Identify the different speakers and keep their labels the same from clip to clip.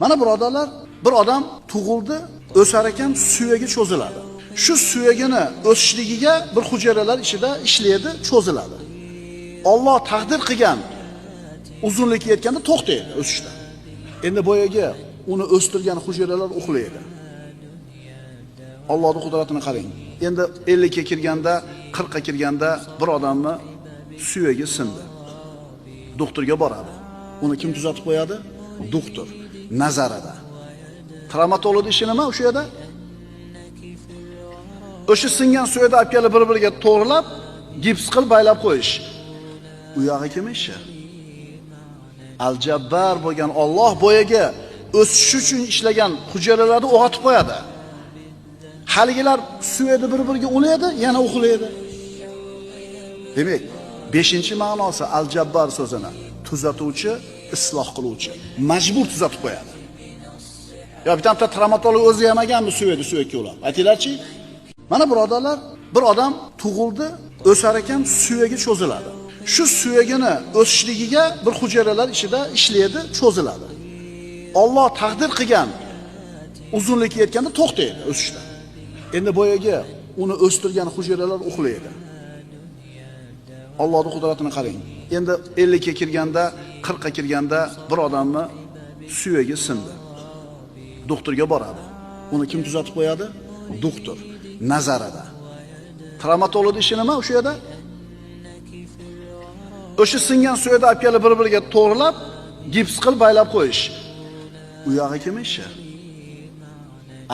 Speaker 1: Mana birodarlar, bir odam tug'ildi, o'sar ekan suyagi cho'ziladi. Shu suyagini o'sishligiga bir hujayralar ichida ishlaydi, cho'ziladi. Alloh taqdir qilgan uzunlikka yetganda to'xtaydi o'sishda. Endi boyagi uni o'stirgan hujayralar uxlaydi. Allohning qudratini qarang. Endi 50 ga kirganda, 40 ga kirganda bir odamni suyagi sindi. Doktorga boradi. Uni kim tuzatib qo'yadi? Doktor nazarida. Travmatolog ishi nima o'sha yerda? O'sha singan suyakni olib kelib bir-biriga to'g'rilab, gips qilib baylab qo'yish. U yog'i kim ishi? Al-Jabbar bo'lgan Alloh boyagi o'sish uchun ishlagan hujayralarni o'g'atib qo'yadi. Haligilar suyakni bir-biriga ulaydi, yana uxlaydi. Demak, 5-ma'nosi Al-Jabbar so'zini tuzatuvchi, isloh qiluvchi, majbur tuzatib qo'yadi. Yo bitta travmatolog o'zi yemaganmi suyakni suyakka ulab? Aytinglarchi? Mana birodarlar, bir odam tug'ildi, o'sar ekan suyagi cho'ziladi. Shu suyagini o'sishligiga bir hujayralar ichida ishlaydi, cho'ziladi. Alloh taqdir qilgan uzunlikka yetganda to'xtaydi o'sishda. Endi boyagi uni o'stirgan hujayralar uxlaydi. Allohning qudratini qarang. Endi 50 ga kirganda, 40 ga kirganda bir odamni suyagi sindi. Doktorga boradi. Uni kim tuzatib qo'yadi? Doktor nazarida. Travmatolog ishi nima o'sha yerda? O'sha singan suyakni olib kelib bir-biriga to'g'rilab, gips qilib baylab qo'yish. U yog'i kim ishi?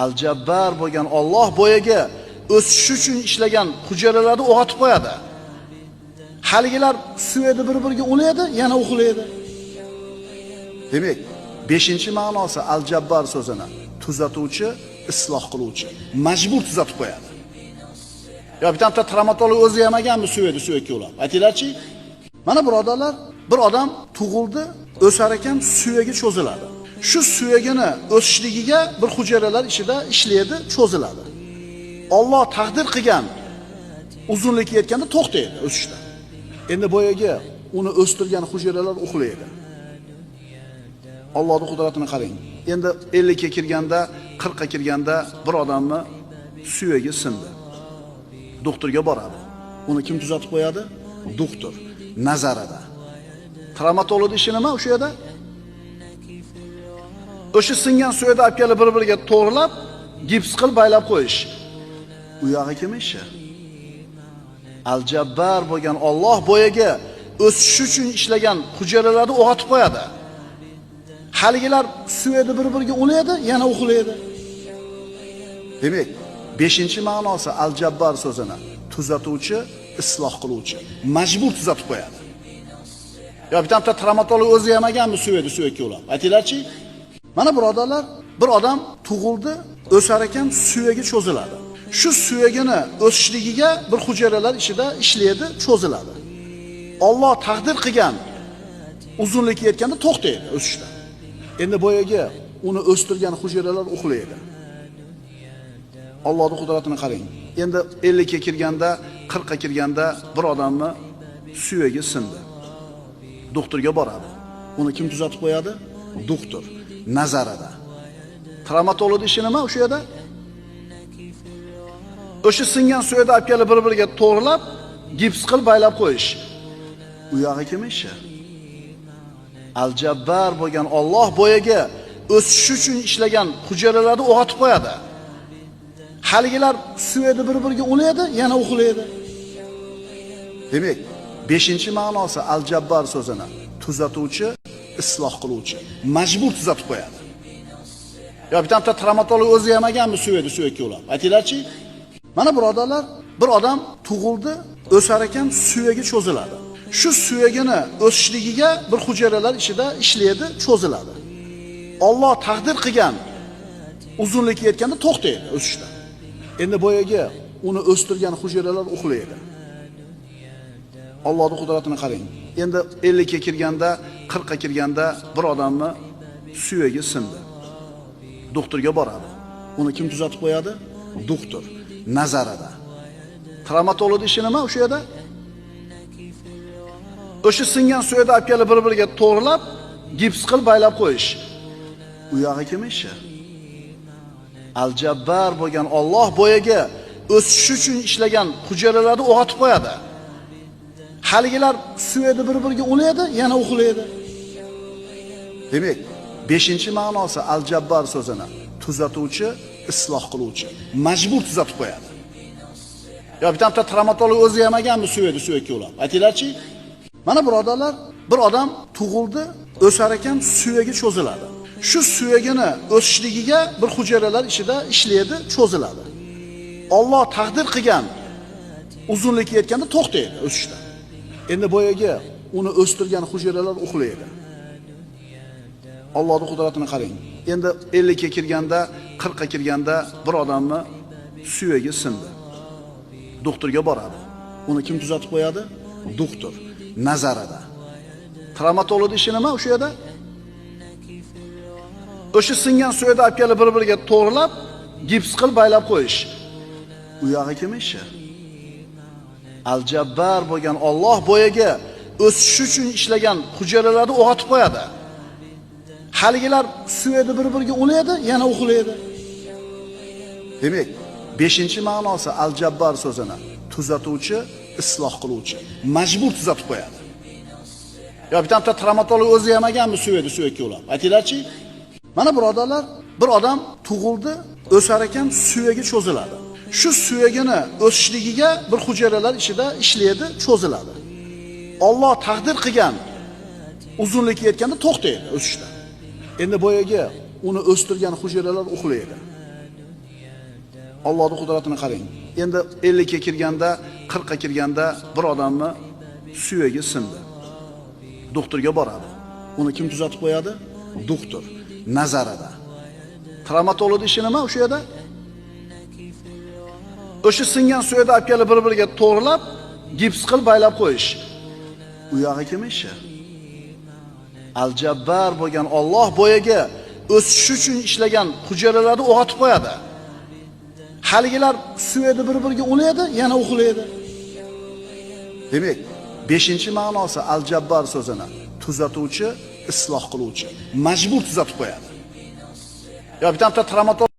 Speaker 1: Al-Jabbar bo'lgan Alloh boyagi o'sish uchun ishlagan hujayralarni o'g'atib qo'yadi. Haligilar suyakni bir-biriga ulaydi, yana uxlaydi. Demak, 5-ma'nosi Al-Jabbar so'zini tuzatuvchi, isloh qiluvchi, majbur tuzatib qo'yadi. Yo bitta travmatolog o'zi yemaganmi suyakni suyakka ulab? Aytinglarchi? Mana birodarlar, bir odam tug'ildi, o'sar ekan suyagi cho'ziladi. Shu suyagini o'sishligiga bir hujayralar ichida ishlaydi, cho'ziladi. Alloh taqdir qilgan uzunlikka yetganda to'xtaydi o'sishda. Endi boyagi uni o'stirgan hujayralar uxlaydi. Allohning qudratini qarang. Endi 50 ga kirganda, 40 ga kirganda bir odamni suyagi sindi. Doktorga boradi. Uni kim tuzatib qo'yadi? Doktor nazarida. Travmatolog ishi nima o'sha yerda? O'sha singan suyakni olib kelib bir-biriga to'g'rilab, gips qilib baylab qo'yish. U yog'i kim ishi? Al-Jabbar bo'lgan Alloh boyagi o'sish uchun ishlagan hujayralarni o'g'atib qo'yadi. Haligilar suyakni bir-biriga ulaydi, yana uxlaydi. Demak, 5-ma'nosi Al-Jabbar so'zini tuzatuvchi, isloh qiluvchi, majbur tuzatib qo'yadi. Yo bitta travmatolog o'zi yemaganmi suyakni suyakka ulab? Aytinglarchi? Mana birodarlar, bir odam tug'ildi, o'sar ekan suyagi cho'ziladi. Shu suyagini o'sishligiga bir hujayralar ichida ishlaydi, cho'ziladi. Alloh taqdir qilgan uzunlikka yetganda to'xtaydi o'sishda. Endi boyagi uni o'stirgan hujayralar uxlaydi. Allohning qudratini qarang. Endi 50 ga kirganda, 40 ga kirganda bir odamni suyagi sindi. Doktorga boradi. Uni kim tuzatib qo'yadi? Doktor nazarida. Travmatolog ishi nima o'sha yerda? O'sha singan suyakni olib kelib bir-biriga to'g'rilab, gips qilib baylab qo'yish. U yog'i kim ishi? Al-Jabbar bo'lgan Alloh boyagi o'sish uchun ishlagan hujayralarni o'g'atib qo'yadi. Haligilar suyakni bir-biriga ulaydi, yana uxlaydi. Demak, 5-ma'nosi Al-Jabbar so'zini tuzatuvchi, isloh qiluvchi, majbur tuzatib qo'yadi. Yo bitta travmatolog o'zi yemaganmi suyakni suyakka ulab? Aytinglarchi? Mana birodarlar, bir odam tug'ildi, o'sar ekan suyagi cho'ziladi. Shu suyagini o'sishligiga bir hujayralar ichida ishlaydi, cho'ziladi. Alloh taqdir qilgan uzunlikka yetganda to'xtaydi o'sishda. Endi boyagi uni o'stirgan hujayralar uxlaydi. Allohning qudratini qarang. Endi 50 ga kirganda, 40 ga kirganda bir odamni suyagi sindi. Doktorga boradi. Uni kim tuzatib qo'yadi? Doktor nazarida. Travmatolog ishi nima o'sha yerda? O'sha singan suyakni olib kelib bir-biriga to'g'rilab, gips qilib baylab qo'yish. U yog'i kim ishi? Al-Jabbar bo'lgan Alloh boyaga o'sish uchun ishlagan hujayralarni o'g'atib qo'yadi. Haligilar suyakni bir-biriga ulaydi, yana uxlaydi. Demak, 5-ma'nosi Al-Jabbar so'zini tuzatuvchi, isloh qiluvchi, majbur tuzatib qo'yadi. Yo bitta travmatolog o'zi yemaganmi suyakni suyakka ulab? Aytinglarchi? Mana birodarlar, bir odam tug'ildi, o'sar ekan suyagi cho'ziladi. Shu suyagini o'sishligiga bir hujayralar ichida ishlaydi, cho'ziladi. Alloh taqdir qilgan uzunlikka yetganda to'xtaydi o'sishda. Endi boyaga uni o'stirgan hujayralar uxlaydi. Allohning qudratini qarang. Endi 50 ga kirganda, 40 ga kirganda bir odamni suyagi sindi. Doktorga boradi. Uni kim tuzatib qo'yadi? Doktor nazarida. Travmatolog ishi nima o'sha yerda? O'sha singan suyakni olib kelib bir-biriga to'g'rilab, gips qilib baylab qo'yish. U yog'i kim ishi? Al-Jabbar bo'lgan Alloh boyaga o'sish uchun ishlagan hujayralarni o'g'atib qo'yadi. Haligilar suyakni bir-biriga ulaydi, yana uxlaydi. Demak, 5-ma'nosi Al-Jabbar so'zini tuzatuvchi, isloh qiluvchi, majbur tuzatib qo'yadi. Yo bitta travmatolog o'zi yemaganmi suyakni suyakka ulab? Aytinglarchi? Mana birodarlar, bir odam tug'ildi, o'sar ekan suyagi cho'ziladi. Shu suyagini o'sishligiga bir hujayralar ichida ishlaydi, cho'ziladi. Alloh taqdir qilgan uzunlikka yetganda to'xtaydi o'sishda. Endi boyaga uni o'stirgan hujayralar uxlaydi. Allohning qudratini qarang. Endi 50 ga kirganda, 40 ga kirganda bir odamni suyagi sindi. Doktorga boradi. Uni kim tuzatib qo'yadi? Doktor nazarida. Travmatolog ishi nima o'sha yerda? O'sha singan suyakni olib kelib bir-biriga to'g'rilab, gips qilib baylab qo'yish. U yog'i kim ishi? Al-Jabbar bo'lgan Alloh boyaga o'sish uchun ishlagan hujayralarni o'g'atib qo'yadi. Haligilar suyakni bir-biriga ulaydi, yana uxlaydi. Demak, 5-ma'nosi Al-Jabbar so'zini tuzatuvchi, isloh qiluvchi, majbur tuzatib qo'yadi. Yo bitta travmatolog